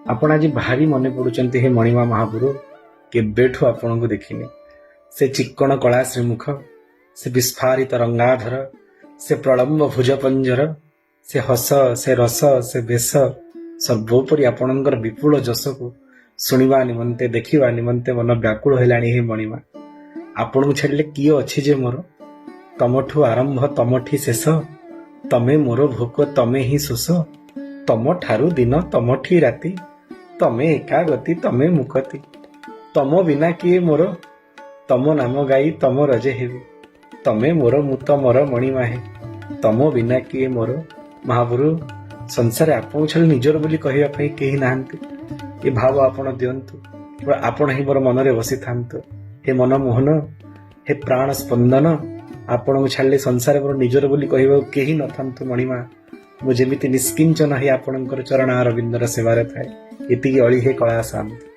ଆପଣ ଆଜି ଭାରି ମନେ ପଡୁଛନ୍ତି ହେ ମଣିମା ମହାପ୍ରଭୁ। କେବେଠୁ ଆପଣଙ୍କୁ ଦେଖିନି। ସେ ଚିକ୍କଣ କଳା ଶ୍ରୀମୁଖ, ସେ ବିସ୍ଫାରିତ ରଙ୍ଗାଧର, ସେ ପ୍ରଳମ୍ବ ଭୁଜ ପଞ୍ଜର, ସେ ହସ, ସେ ରସ, ସେ ବେଶ, ସର୍ବୋପରି ଆପଣଙ୍କର ବିପୁଳ ଯଶକୁ ଶୁଣିବା ନିମନ୍ତେ, ଦେଖିବା ନିମନ୍ତେ ମନ ବ୍ୟାକୁଳ ହେଲାଣି ହେ ମଣିମା। ଆପଣଙ୍କୁ ଛାଡ଼ିଲେ କିଏ ଅଛି ଯେ ମୋର? ତମଠୁ ଆରମ୍ଭ, ତମଠି ଶେଷ। ତମେ ମୋର ଭୋକ, ତମେ ହିଁ ଶୋଷ। ତମ ଠାରୁ ଦିନ, ତମଠି ରାତି। ତମେ ଏକା ଗତି, ତମେ ମୁକତି। ତମ ବିନା କିଏ ମୋର? ତମ ନାମ ଗାଇ ତମ ରଜେ ହେବି। ତମେ ମୋର, ମୁଁ ତମର ମଣିମା ହେ। ତମ ବିନା କିଏ ମୋର? ମହାପ୍ରଭୁ, ସଂସାରରେ ଆପଣଙ୍କୁ ଛାଡ଼ି ନିଜର ବୋଲି କହିବା ପାଇଁ କେହି ନାହାନ୍ତି। ଏ ଭାବ ଆପଣ ଦିଅନ୍ତୁ। କେବଳ ଆପଣ ହିଁ ମୋର ମନରେ ବସିଥାନ୍ତୁ। ହେ ମନମୋହନ, ହେ ପ୍ରାଣ ସ୍ପନ୍ଦନ, ଆପଣଙ୍କୁ ଛାଡ଼ିଲେ ସଂସାରରେ ମୋର ନିଜର ବୋଲି କହିବାକୁ କେହି ନଥାନ୍ତୁ ମଣିମା। ମୁଁ ଯେମିତି ନିଷ୍କିଞ୍ଚନ ହେଇ ଆପଣଙ୍କର ଚରଣାରବିନ୍ଦର ସେବାରେ ଥାଏ, ଏତିକି ଅଳି ହେ କଳା ସାଆନ୍ତେ।